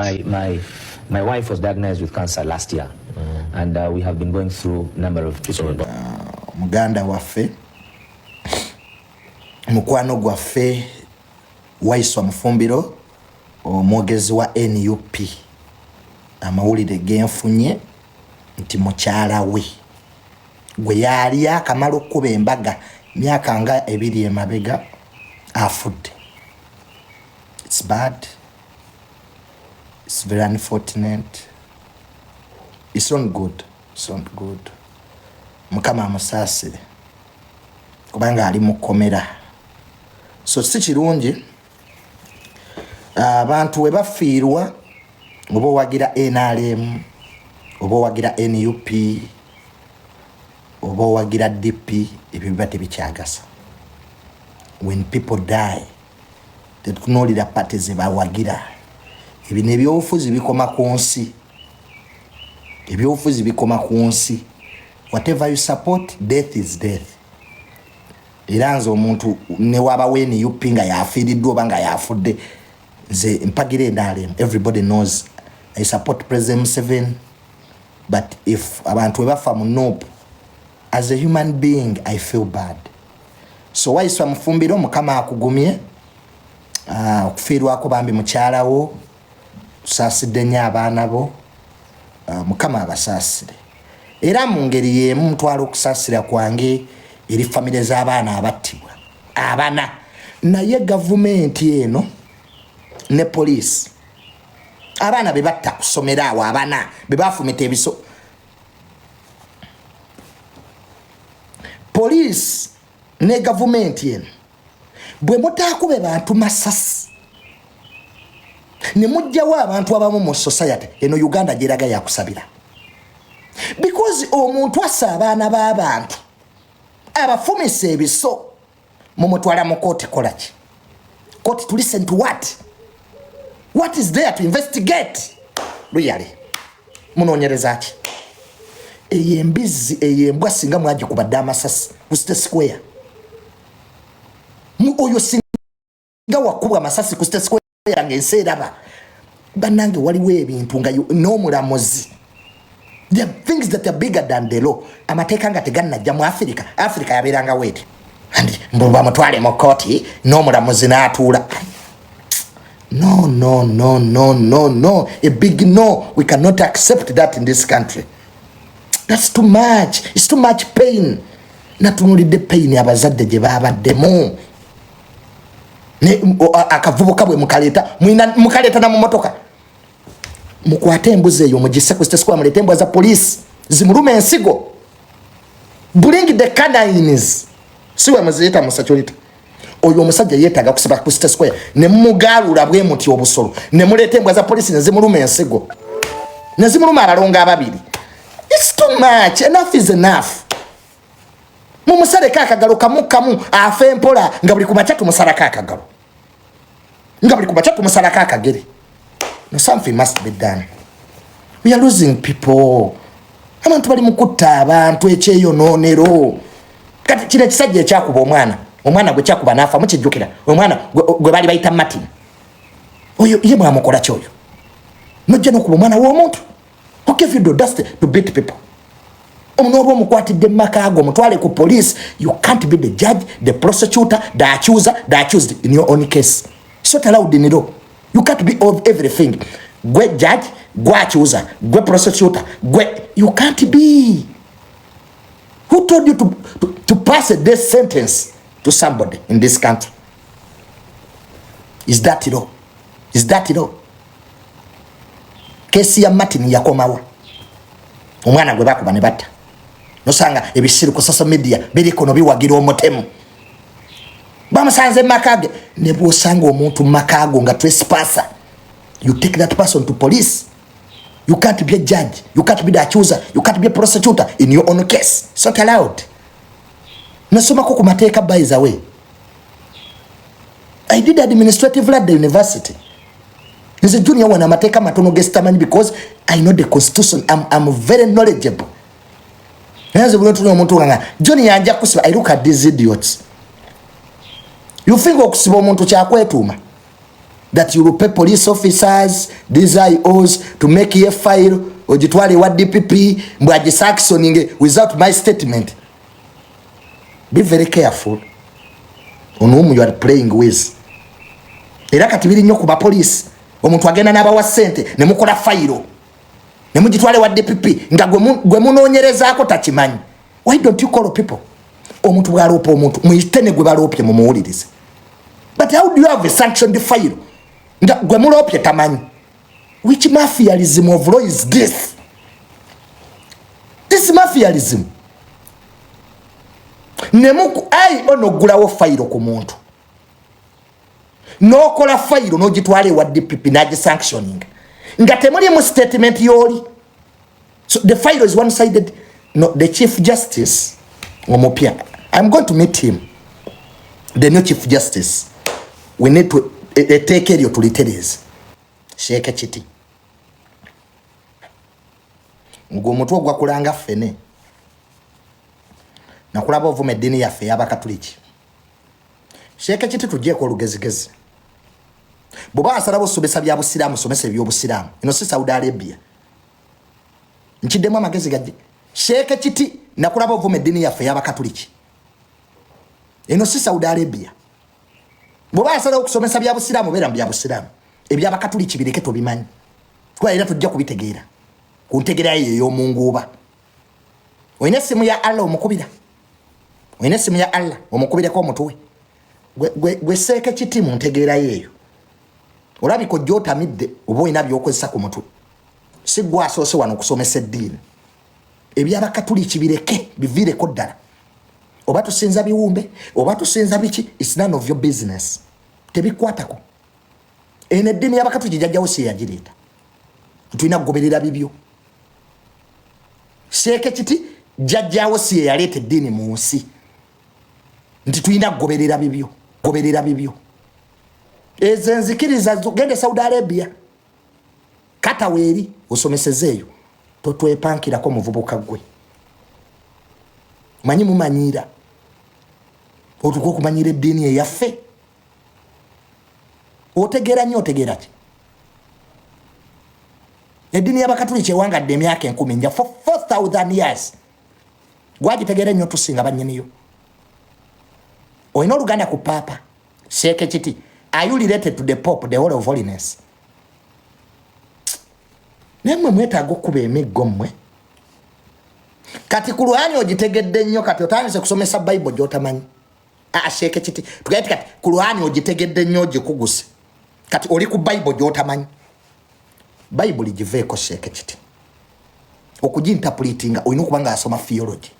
My wife was diagnosed with cancer last year, and we have been going through a number of treatments. Muganda waffe, mukwano gwaffe Waiswa Mufumbiro, omwogezi wa NUP, amawulire genfunye nti mukyala we gwe yaali akamala okkuba embaga myaka nga 2 emabega afudde. It's bad, it's very unfortunate, it's not good, it's not good. Mukama amusaasire kubanga ali mu kkomera, so si kirungi. Abantu we bafiirwa, oba owagira NRM, oba owagira NUP, oba owagira DP, ebyo biba tebikyagasa. When people die, tetutunuulira party ze bawagira. Ebino ebyobufuzi bikoma ku nsi, ebyobufuzi bikoma ku nsi. Whatever you support, death is death. Era nze omuntu newabawo NUP nga yafiiriddwa oba nga yafudde, nze mpagira NRM. Everybody knows I support President Museveni, but if abantu webafa mu NUP, as a human being I feel bad. So Waiswa Mufumbiro, Mukama akugumye okufiirwako bambi mukyalawo. Tusaasidde nnyo abaana bo, Mukama abasaasire. Era mu ngeri y'emu mutwala okusaasira kwange eri famire z'abaana abattibwa abana. Naye gavumenti eno ne poliisi, abaana be batta kusomera awo, abana be bafumita ebiso, poliisi ne gavumenti eno, bwe mutaakube bantu masasi ne mugjawo abantu abamu mu society eno, Uganda gyeraga yakusabira, because omuntu assa abaana b'abantu, abafumisa ebiso, mumutwala mu kooti. Kolaki kooti? To listen to what? What is there to investigate really? Munoonyereza ki? Eyo embizzi, eyo embwa, singa mwagikubadde amasasi ku State Square, oyo singa wakubwa amasasi ku State Square nga ensi eraba. Bannange, waliwo ebintu nga n'omulamuzi, there are things that are bigger than the law. Amateeka nga tegannajja mu Africa, Africa yabeeranga weeti and mbu bamutwale mu kooti n'omulamuzi n'atuula. No, no, no, no, no, no, a big no. We cannot accept that in this country. That's too much, it's too much pain. Natunulidde pain abazadde gye babaddemu. Akavubuka bwe mukaleeta, mukaleeta na mu motoka, mukwate embuzi eyo mugisse ku State Square, muleete embwa za poliisi zimulume ensigo. Bring the canines, si we muziyita mu security. Oyo omusajja yeetaaga kusiba ku State Square ne mugaalula bwe muti obusolo, ne muleeta embwa za poliisi ne zimuluma ensigo, ne zimuluma abalongo ababiri. It's too much, enough is enough. Mumusaleko akagalo kamu kamu, afe empola, nga buli kumakya tumusalako akagalo, nga buli kumakya tumusalako akagere. No, something must be done. We are losing people. Abantu bali mukutta abantu ekyeyonoonero. Kati kino ekisajja ekyakuba omwana, omwana gwe kyakuba naafa, mukijjukira? Omwana gwe baali bayita Martin, oyo ye mwamukola ki oyo? Nojja nokuba omwana w'omuntu. Who gave you the audacity to beat people? Omunooba omukwatidde mu maka go, omutwale ku police. You can't be the judge, the prosecutor, the accuser, the accused in your own case. It's not allowed in law. You can't be of everything. Gwe judge, gwe accuser, gwe prosecutor, gwe, you can't be. Who told you to pass a death sentence to somebody in this country? Is that law? Is that law? Kesi ya Martin yakomawa? Omwana gwe bakuba ne batta, nosanga ebisiru ku social media biriko no biwagira omutemu. Bamusanze mumaka ge. Ne bwosanga omuntu mumaka go nga trespasser, you take that person to police. You can't be a judge, you can't be the accuser, you can't be a prosecutor in your own case. It's not allowed. Nasomako ku mateeka. By the way, I did administrative law at the university. Nze junior wana amateeka matono gesitamanyi, because I know the constitution. I'm very knowledgeable. Naye nze buli omuntu nga John yanja kusiba, I look at these idiots. You think okusiba omuntu kyakwetuuma? That you will pay police officers, these IOs, to make a file, ogitwale ewa DPP mbw agisanctioning without my statement. Be very careful on whom you are playing with. Era kati biri nnyo ku bapoliisi, omuntu agenda n'abawa ssente ne mukola fayiro ne mugitwala ewa DPP nga gwe munoonyerezaako takimanyi. Why don't you call people? Omuntu bw'aloopa omuntu, muyite ne gwe baloopye mumuwulirize. But how do you have a sanctioned file nga gwe muloopye tamanyi? Which mafialism of law is this? This mafialism. Nemuku ai onoggulawo fayiro ku muntu, n'okola fayiro n'ogitwala ewa DPP n'agisanctioning nga temulimu statement y'oli. So the file is one sided. No, the Chief Justice omupya, I'm going to meet him, the new Chief Justice. We need to etteeka eryo tulitereeze. Sheeke kiti ng'omutwe ogwakulanga ffene nakulaba ovuma eddiini yaffe ey'Abakatuliki. Sheeke kiti, tugyeko olugezigezi. Bw'oba wasalawo osomesa bya busiraamu, somesa ebyobusiraamu. Eno si Saudi Arabia. Nkiddemu amagezi gajje. Sheeke kiti, nakulaba ovuma eddiini yaffe ey'Abakatuliki. Eno si Saudi Arabia. Bw'oba wasalawo okusomesa bya busiraamu, beera mu bya busiraamu. Ebyabakatuliki bireke, tobimanyi, kuba era tojja kubitegeera ku ntegeera yeyo ey'omunguuba. Olina essimu ya Allah omukubira? Olina essimu ya Allah omukubireko omutuwe? Gwe seeke kiti, mu ntegeerayo eyo olabika ojja otamidde oba olina byokozesa ku mutwe. Si gwe asoose wano okusomesa eddiini. Ebyabakatuliki bireke, biviireko ddala. Oba tusinza biwumbe oba tusinza biki, it's none of your business, tebikwatako. Eno eddiini y'Abakatuliki jajjawo si yeyagireeta. Tulina kugoberera bibyo. Seeke kiti, jajjawo si yeyaleeta eddiini mu nsi nti tulina kugoberera bibyo. Goberera bibyo. Ezo enzikiriza, genda Saudi Arabia, kataweeri osomesezeeyo. Totwepankirako muvubuka gwe. Manyi mumanyiira, otuka okumanyira eddiini eyaffe. Otegeera nnyo, otegeera ki? Eddiini y'Abakatuliki ewangadde emyaka 4000, for 4000 years. Gwagitegeera ennyo tusinga bannyiniyo? Olina oluganda ku paapa? Seeke kiti, are you related to the Pope, the Holy of Holiness? Naye mmwe mwetaaga okukuba emiggo mmwe. Kati ku lwani ogitegedde nnyo, kati otandise kusomesa Bayibuli gy'otamanyi. Aseeke kiti, tugaye ti kati ku lwani ogitegedde nnyo, ogikuguse, kati oli ku Bayibuli gy'otamanyi. Bayibuli giveeko, seeke kiti. Okugiinterpretinga olina okuba nga asoma theology.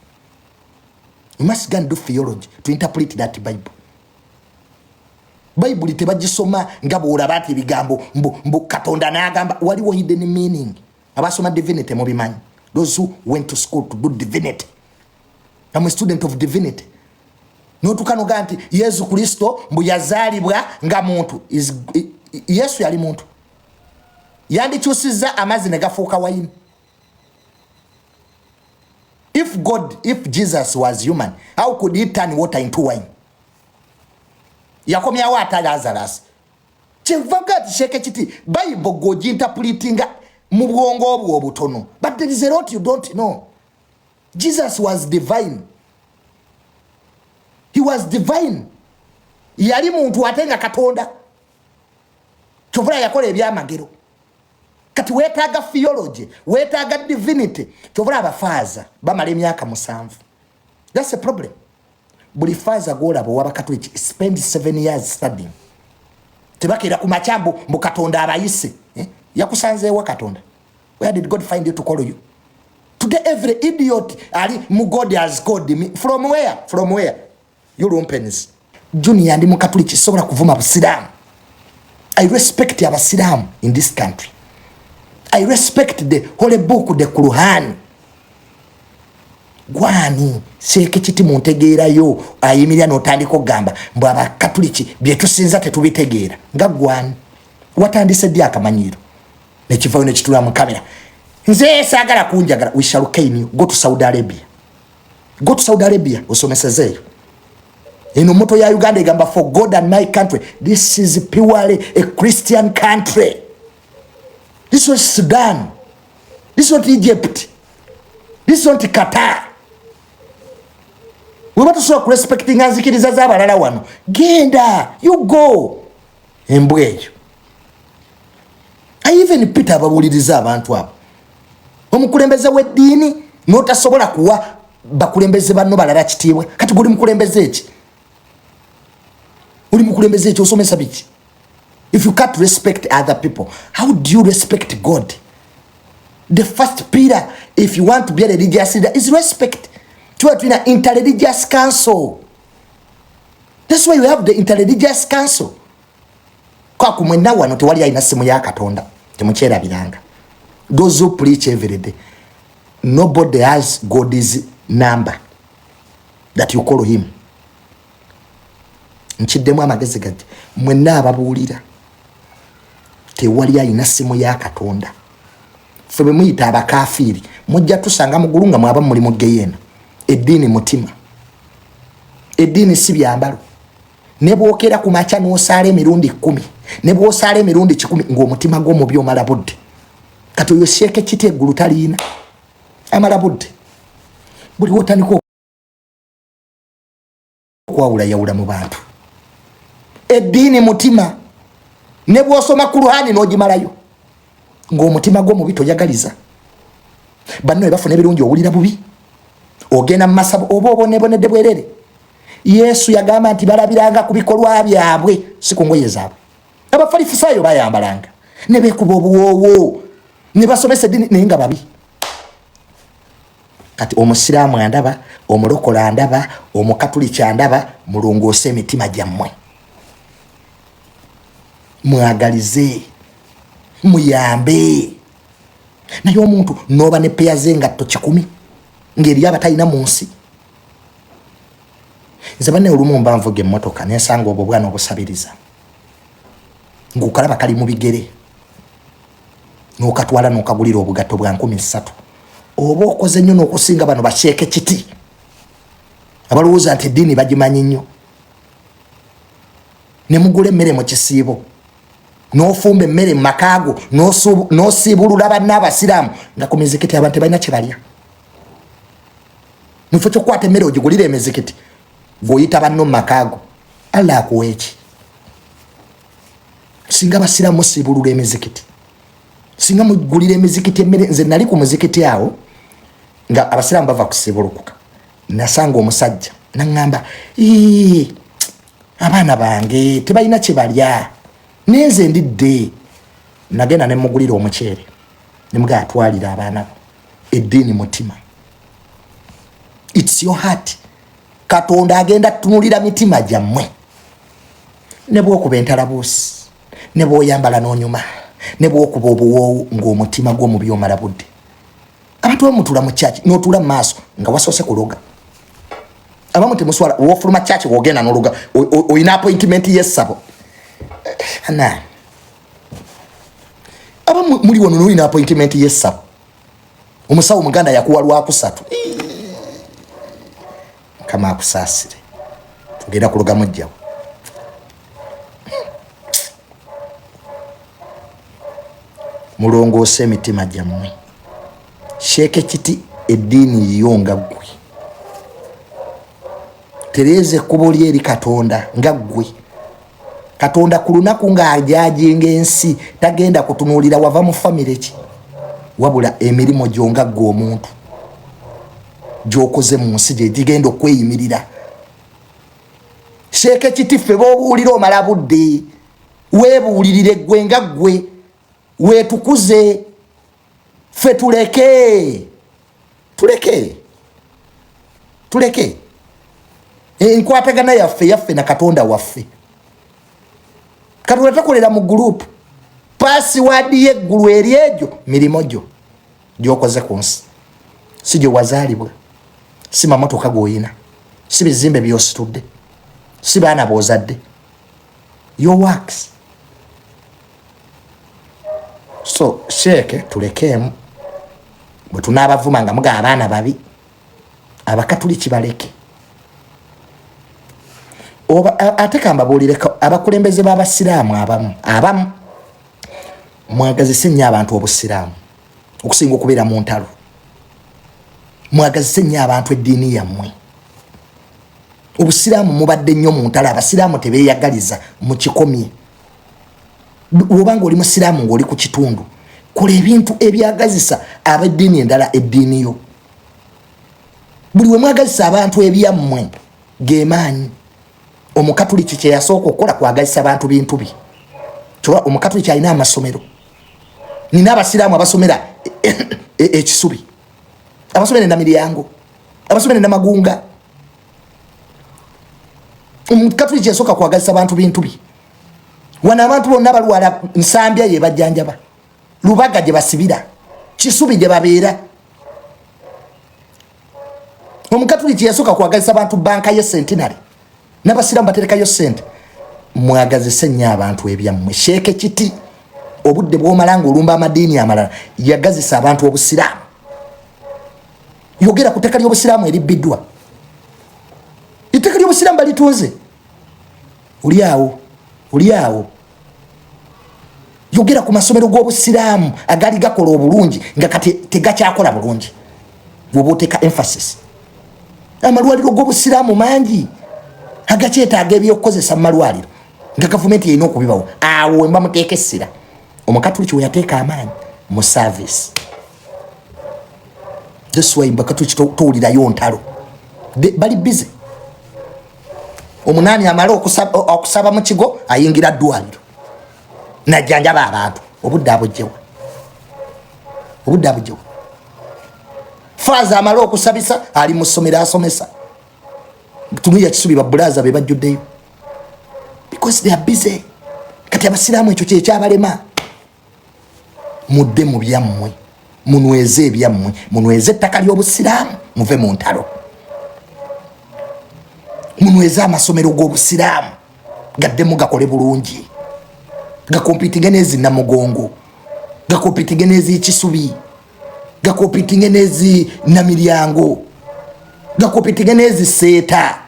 You must go and do theology to interpret that Bible. Bayibuli tebagisoma nga bwolaba nti ebigambo mbu Katonda n'agamba. Waliwo hidden meaning. Abasoma divinity mubimanyi, those who went to school to do divinity. I'm a student of divinity. Notuka nogaa nti Yesu Kristo mbu yazaalibwa nga muntu. Yesu yali muntu, yandikyusizza amazzi ne gafuuka wayini. If God, if Jesus was human, how could he turn water into wine? Yakomyawo ata Lazarus? Kyenvaga ti sheeke kiti, Bible gwoginterpretinga mu bwongo obwo obutono, but there is a lot you don't know. Jesus was divine. He was divine. Yali muntu ate nga Katonda. Kyovula yakola ebyamagero. Kati weetaaga theology, weetaaga divinity. Kyovula abafaaza bamala emyaka 7. That's a problem. Buli faaza gwolaba owabakatuliki spend 7 years studying. Tebakeera ku makya mbu Katonda abayise, eh? Yakusanzeewa Katonda? Where did God find you to call you? Today every idiot ali mu "God has called me." From where? From where? You lumpens. Junior, ndi mukatuliki, sobola kuvuma busiraamu. I respect abasiraamu in this country. I respect the holy book, the Quran. Gwani seeke kiti, mu ntegeerayo ayimirira n'otandika okugamba mbu Abakatuliki byetusinza tetubitegeera? Nga gwani watandise ddi akamanyiiro nekivayo nekitula mu kamera? Nze saagala kunjagala. We shall cane you. Go to Saudi Arabia. Go to Saudi Arabia, osomesezeeyo. Eno motto ya Uganda egamba for God and my country. This is purely a Christian country. This was Sudan, this is not Egypt, this is not Qatar. Weba tusobola kurespectinga nzikiriza z'abalala wano, genda, you go. Embwa eyo. Even Peter ababuuliriza abantu abo, omukulembeze w'eddiini n'otasobola kuwa bakulembeze banno balala kitiibwa, kati guli mukulembeze eki? Oli mukulembeze eki? Osomesa biki? If you can't respect other people, how do you respect God? The first pillar, if you want to be a religious leader, is respect. Tuba tulina interreligious council. That's why we have the interreligious council. Kwaku mwenna wano tewali alina simu ya Katonda, temukyerabiranga. Those who preach every day, nobody has God's number that you call him. Nkiddemu amagezi gajje, mwenna ababuulira tewali alina simu ya Katonda. Ffe bwe muyita abakafiiri, mujja tusanga mugulu nga mwaba muli mu geyeena. Eddiini mutima, eddiini si byambalo. Ne bwokera ku makya n'osaala emirundi 10, ne bw'osaala emirundi 100, ng'omutima gw'omubi omala budde. Kati oyo sheeke kiti eggulu taliina, amala budde. Buli wotandika okwawulayawula mu bantu, eddiini mutima. Ne bw'osoma Kuluhani n'ogimalayo ng'omutima gw'omubi toyagaliza banno, bafuna ebirungi owulira bubi, ogenda mu masabo oba obonebonedde bwerere. Yesu yagamba nti balabiranga ku bikolwa byabwe, si ku ngoye zaabwe. Abafalisaayo bayambalanga ne beekuba obuwoowo ne basomesa eddiini, naye nga babi. Kati omusiraamu andaba, omulokola andaba, omukatuliki andaba, mulongoose emitima gyammwe, mwagalize, muyambe. Naye omuntu noba ne peya z'engatto 100 ng'eri abatalina mu nsi. Nze banne olumu mba nvuga emmotoka nensanga obwo bwana obusabiriza, ng'okalaba kali mu bigere, n'okatwala n'okagulira obugatto bwa 3000, oba okoze nnyo n'okusinga bano basheeke kiti abalowooza nti eddiini bagimanyi nnyo. Ne mugula emmere mu kisiibo, n'ofumba emmere mu makaago, n'osiibulula banna abasiraamu nga ku mizikiti abantu tebalina kye balya. Mufo kyokukwata emmere ogigulire emizikiti, gweoyita banno mu makaago, Allah akuwa eki? Singa abasiraamu musiibulula emizikiti, singa mugulira emizikiti emmere. Nze nali ku muzikiti awo nga abasiraamu bava kusiibulukuka, nasanga omusajja naŋŋamba, abaana bange tebalina kye balya, nenze ndidde. Nagenda nemugulira omuceere, nemugaa atwalira abaana bo. Eddiini mutima, it's your heart. Katonda agenda tutunulira mitima gyammwe. Ne bwokuba entalabuusi, ne bwoyambala n'onyuma, ne bwokuba obuwoowo, ng'omutima gw'omubi omala budde. Abantu bamutula mu kyaki n'otuula mu maaso nga wasoose kuloga. Abamu temuswala, wofuluma kyaki wogenda n'ologa, olina appointment y'essabo. Ana abamu muli wano n'olina appointment y'essabo, omusawo muganda yakuwa lwakusatu. Mukama akusaasire, tugenda kuloga mujjawo. Mulongoose emitima gyammwe. Sheeke kiti eddiini yiyo nga ggwe, tereeza ekkubo lye eri Katonda nga ggwe. Katonda ku lunaku ng'ajajinga ensi tagenda kutunuulira wava mu famire ki, wabula emirimu gyo nga ggwe omuntu gy'okoze mu nsi gye gigenda okweyimirira. Sheeke kiti ffe b'obuulira omala budde, weebuulirire ggwe nga ggwe, weetukuze, ffe tuleke, tuleke, tuleke enkwatagana yaffe yaffe na Katonda waffe. Katonda takolera mu gurupu. Password y'eggulu eri egyo mirimu gyo gyokoze ku nsi, si gye wazaalibwa, si mamotoka g'oyina, si bizimbe by'ositudde, si baana b'ozadde. Your works. So sheeke tulekeemu, bwe tunaabavuma nga muga abaana babi, abakatuliki baleke. Oba ate kambabuulireko, abakulembeze b'abasiraamu abamu mwagazise nnyo abantu obusiraamu okusinga okubeera mu ntalo. Mwagazise nnyo abantu eddiini yammwe. Obusiraamu mubadde nnyo mu ntalo, abasiraamu tebeeyagaliza, mukikomye. Bw'oba nga oli musiraamu ng'oli ku kitundu, kola ebintu ebyagazisa ab'eddiini endala eddiini yo. Buli we mwagazisa abantu ebyammwe, gemaanyi. Omukatuliki kyeyasooka okukola kwagazisa abantu bintu bye. Kyoba omukatuliki alina amasomero, nina abasiraamu abasomera ekisubi, abasomera enamiryango, abasomera enamagunga. Omukatuliki yasooka kwagazisa abantu bintu bye. Wano abantu bonna balwala Nsambya ye bajjanjaba, Lubaga gye basibira, Kisubi gye babeera. Omukatuliki yasooka kwagazisa abantu banka ye Centenary, n'abasiraamu baterekayo sente. Mwagazise nnyo abantu ebyammwe. Sheeke Kiti, obudde bwomala nga olumba amadiini amalala, yagazisa abantu obusiraamu. Yogera ku ttaka ly'obusiraamu eribbiddwa. Ettaka ly'obusiraamu balitunze, oli awo, oli awo. Yogera ku masomero g'obusiraamu agaali gakola obulungi nga kati tegakyakola bulungi, bwoba oteeka emphasis. Amalwaliro g'obusiraamu mangi agakyetaaga ebyokukozesa mu malwaliro nga gavumenti erina okubibawo. Awo wemba muteeka essira. Omukatuliki we yateeka amaanyi mu service. That's why bakatuliki towulirayo ntalo, bali busy. Omunaani amale okusaba mu kigo, ayingira ddwaliro najjanjaba abantu. Obudde abugjewa? Obudde abugjewa? Faaza amale okusabisa, ali mu ssomero asomesa. Tunuya Kisubi, babulaza be bajjuddeyo because they are busy. Kati abasiraamu ekyo kyekyabalema. Mudde mu byammwe, munyweze ebyammwe, munyweze ettaka ly'obusiraamu, muve mu ntalo. Munyweze amasomero g'obusiraamu gaddemu gakole bulungi, gacompetinge n'ezi Namugongo, gacompetinge n'ezi Kisubi, gacompetinge n'ezi Namiryango, gacompetinge n'ezi Seeta.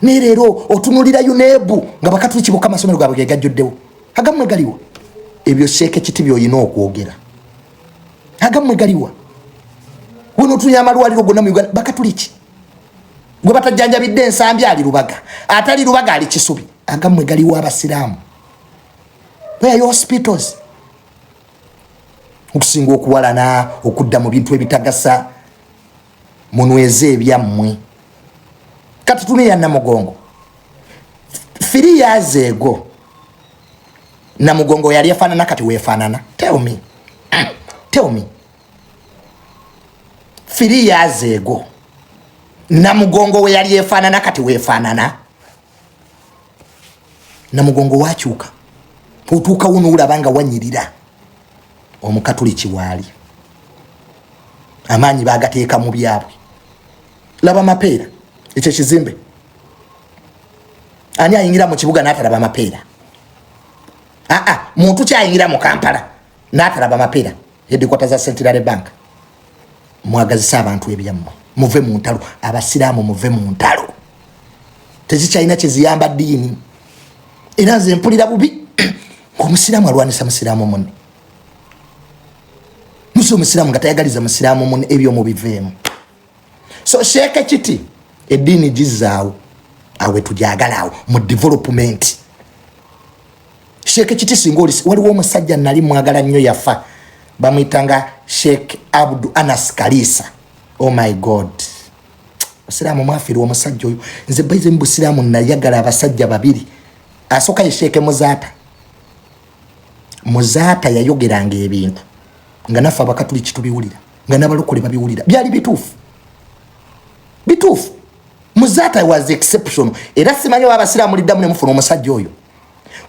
Naye leero otunulira UNEB nga bakatuliki bokka amasomero gaabwe ge gajjuddewo, agammwe galiwa? Ebyo Sheeke Kiti byolina okwogera. Agammwe galiwa? Wano otunulira amalwaliro gonna mu Uganda, bakatuliki gwe batajjanjabidde Ensambi ali Lubaga, atali Lubaga ali Kisubi. Agammwe galiwa abasiraamu? Where your hospitals? Okusinga okuwalana, okudda mu bintu ebitagasa, munyweze ebyammwe. Kati tuneya Namugongo. 3 years ago Namugongo yali efaanana, kati weefaanana? Tell me, tell me, 3 years ago Namugongo we yali efaanana, kati weefaanana? Namugongo wakyuka, otuukawo noolaba nga wanyirira. Omukatuliki waali amaanyi bagateeka mu byabwe. Laba Mapeera, ekyo kizimbe. Ani ayingira mu kibuga n'atalaba Mapeera? Aa, muntu kyayingira mu Kampala n'atalaba Mapeera, headquarter za Centenary Bank? Mwagazisa abantu ebyammwe, muve mu ntalo. Abasiraamu muve mu ntalo, tezikyalina kyeziyamba ddiini. Era nze mpulira bubi ngaomusiraamu alwanisa musiraamu munne, musi omusiraamu nga tayagaliza musiraamu munne. Ebyo mubiveemu. So Sheeke Kiti, eddiini gizaawo awe tujagala awo mu development. Sheeke Kiti, singa oli, waliwo omusajja nali mwagala nnyo, yafa, bamwyitanga Sheekh Abdu Anas Kalisa. Oh my God, busiraamu mwafiirwa omusajja oyo. Nze baize mu busiraamu nayagala abasajja babiri. Asooka ye Sheeke Muzaata. Muzaata yayogeranga ebintu nga naffe abakatuliki tubiwulira, nga n'abalokole babiwulira, byali bituufu, bituufu. Muzaata was exception. Era simanyi oba abasiraamu liddamu ne mufuna omusajja oyo,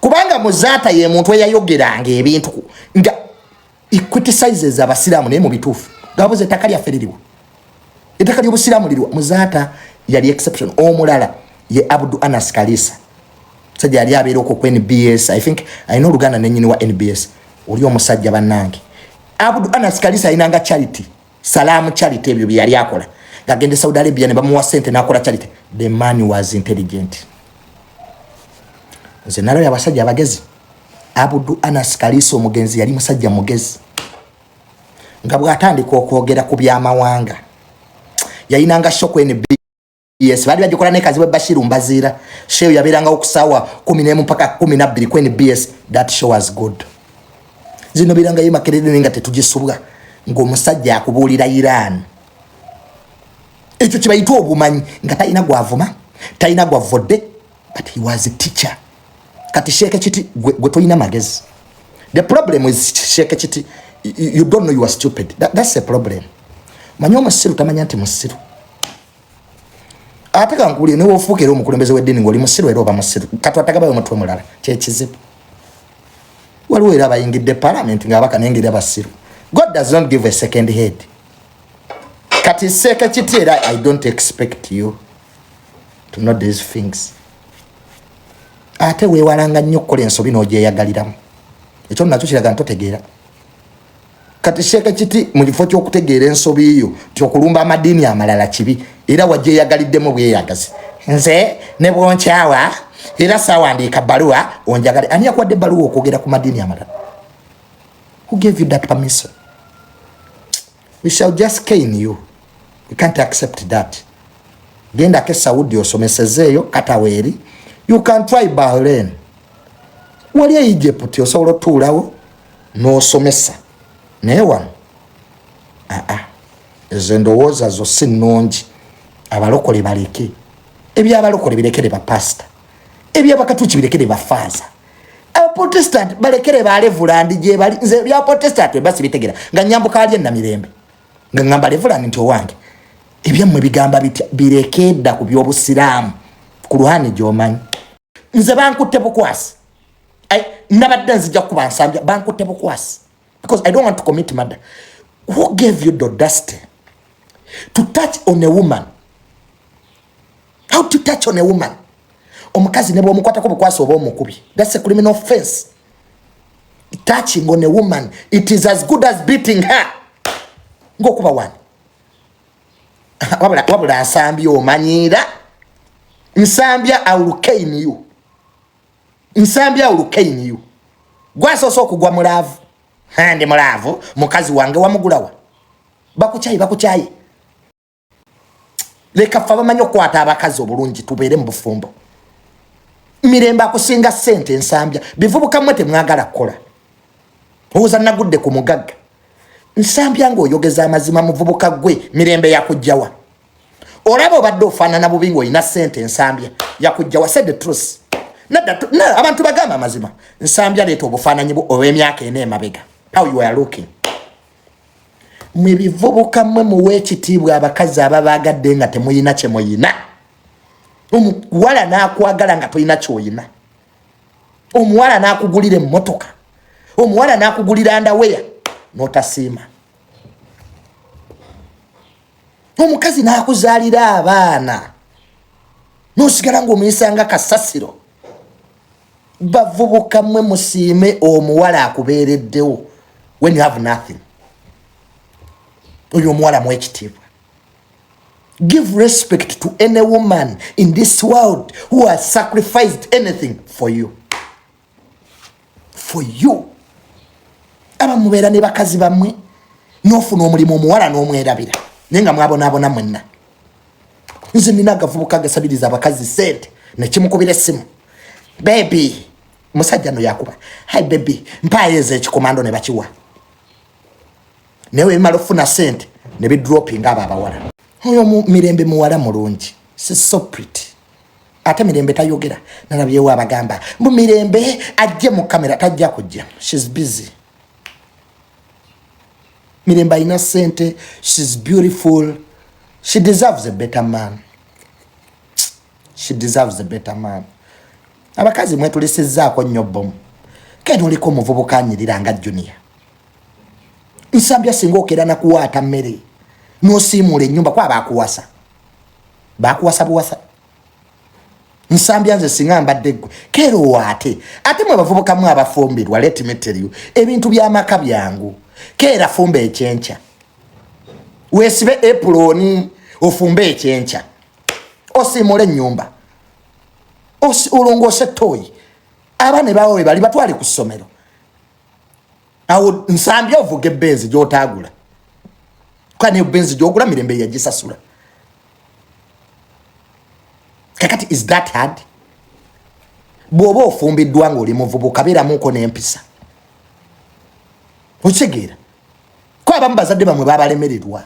kubanga Muzaata ye muntu eyayogeranga ebintu nga criticizes abasiraamu naye mu bituufu. Gabuze ettaka lyaffe liriwa? Ettaka ly'obusiraamu liriwa? Muzaata yali exception. Omulala ye Abdu Anas Kalisa, musajja yali abeera okwo ku NBS. I think alina oluganda nenyini wa NBS oli omusajja. Bannange, Abdu Anas Kalisa alinanga charity, Salaamu Charity. Ebyo bye yali akola ngagenda Saudi Arabia ne bamuwa sente nakola charity. The man was intelligent. Nze nalabye abasajja abagezi. Abudu Anas Kaliisa omugenzi yali musajja mugezi, nga bw'atandika okwogera ku byamawanga yayinanga show ku NBS, baali bagikola ne Kazibwe Bashiru Mbaziira. Show yabeerangawo ku saawa 11 mpaka 12 ku NBS. That show was good. Zino birangayo Makerere nga tetugisubwa, ng'omusajja akubuulira Iran, ekyo kibayita obumanyi, nga talina gwavuma, talina gwavodde, but he was a teacher. Kati Sheikh Kiti, gwe tolina magezi. The problem is, Sheikh Kiti, you don't know you are stupid. That's a problem. Manyi omusiru tamanya nti musiru. Ate kankuwulire, newofuuka era omukulembeze w'eddiini ngaoli musiru, era oba musiru. Katwatagabayo omutwe mulala, kyekizibu. Waliwo era abayingidde palamenti ngaabaka naye ngaera basiru. God does not give a second head. Kati Sheikh Kiti, era I don't expect you to know these things. Ate weewalanga nnyo okukola ensobi n'ogyeyagaliramu. Ekyo nakyo kiraga ntotegeera. Kati Sheikh Kiti, mu kifo ky'okutegeera ensobi yo nti okulumba amadiini amalala kibi, era wagyeyagaliddemu bweyagazi. Nze ne bwonkyawa era saawandiika bbaluwa onjagale. Ani yakuwadde ebbaluwa okwogera ku madiini amalala? Who gave you that permission? We shall just cane you. We can't accept that. Gendako e Saudi osomesezeeyo kataweeri. You can try Bahrain, wali e Egypt, osobola otuulawo n'osomesa. Naye wano aa, ezo endowooza zo si nnungi. Abalokole baleke, ebyabalokole birekere bapasita, ebyabakatuki birekere bafaaza, Abaprotestant balekere ba reverend gyebali. Nze ebya Protestant eba sibitegera. Nga nyambuka ali enamirembe nga ngamba reverend nti owange, ebyammwe bigamba bitya? Bireke dda ku byobusiraamu ku luhani gyomanyi. Nze bankutte bukwasi. Nabadde nzija kuba Nsambya, bankutte bukwasi because I don't want to commit murder. Who gave you the audacity to touch on a woman? How to touch on a woman? Omukazi ne bwomukwatako bukwasi oba omukubi, that's a criminal offense. Touching on a woman, it is as good as beating her, ngaokuba wani. Wabula Nsambya omanyiira. Nsambya, I will cane you. Nsambya, I will cane you. Gwasoose okugwa mu love. Ndi mu love, mukazi wange wamugulawa? Bakukyayi, bakukyayi. Leka ffe abamanyi okukwata abakazi obulungi tubeere mu bufumbo. Mirembe akusinga ssente. Nsambya, bivubuka mmwe temwagala kukola. Owooza nagudde ku mugagga. Nsambya, ng'oyogeza amazima, muvubuka gwe, Mirembe yakugjawa? Olaba obadde ofaanana bubi ng'olina ssente. Nsambya, yakugjawa? Say the truth. Nadda abantu bagamba amazima. Nsambya, leeta obufaananyi bwo olw'emyaka 4 emabega, how you are looking. Mwe bivubuka mmwe, muwe ekitiibwa abakazi ababagadde nga temuyina kye muyina. Omuwala n'akwagala nga tolina kyoyina, omuwala n'akugulira emmotoka, omuwala n'akugulira underwear n'otasiima, omukazi n'akuzaalira abaana n'osigala ng'omuyisa nga kasasiro. Bavubuka mmwe, musiime omuwala akubeereddewo when you have nothing. Oyo omuwala mu ekitiibwa. Give respect to any woman in this world who has sacrificed anything for you, for you. Abamubeera ne bakazi bammwe, n'ofuna omulimu, omuwala n'omwerabira, naye nga mwabonaabona mwenna. Nze nina agavubuka gasabiriza abakazi sente, nekimukubira essimu, "Baby." Musajja no yakuba, "Hi baby, mpaayo ekikomando," ne bakiwa. Naye webimala okufuna sente ne bidropinga abo abawala. Oyo Mirembe muwala mulungi, si so pretty. Ate Mirembe tayogera. Nalabyewo abagamba mbu Mirembe ajje mu kamera. Tajja kujja, she's busy. Mirembe alina sente, she's beautiful, she deserves a better man. She deserves a better man. Abakazi mwetulisizzaako nnyo bomu. Kene oliko omuvubuka anyirira nga Junior Nsambya, singa okeera nakuwaata mmere n'osiimuula ennyumba, kwaba akuwasa, bakuwasa buwasa. Nsambya, nze singa mbadde ggwe, keera owaate. Ate mwe bavubukamu abafumbirwa, let me tell you, ebintu by'amaka byangu. Keera fumba ekyenkya, weesibe apron, ofumbe ekyenkya, osiimule ennyumba, olongoose toyi. Abaana bawe we bali, batwale ku ssomero. Awo nsambye ovuga ebenzi gyotagula, kuba ne benzi gyogula Mirembe yagisasula. Kakati is that hard? Bw'oba ofumbiddwa ng'oli muvubuka, beeramuko n'empisa. Okitegeera ko abamu bazadde bamwe babalemererwa.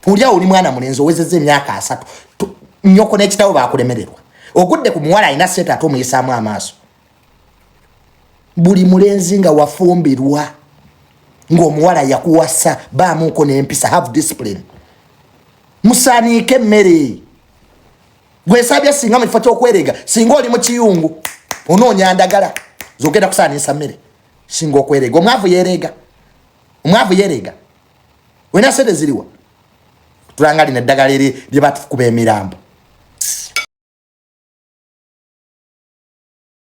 Oli awo oli mwana mulenzi, owezezza emyaka 30, nnyoko n'ekitabo bakulemererwa, ogudde ku muwala alina sente ate omuyisaamu amaaso. Buli mulenzi nga wafumbirwa, ng'omuwala yakuwasa, baamuuko n'empisa, have discipline, musaaniike emmere. Gwesabye singa mu kifo ky'okwerega, singa oli mu kiyungu onoonya ndagala zogenda kusaaniisa mmere, singa okwerega. Omwavu yeerega, omwavu yeerega. Olina sente ziriwa? Tulanga lino eddagala eri lye batukuba emirambo.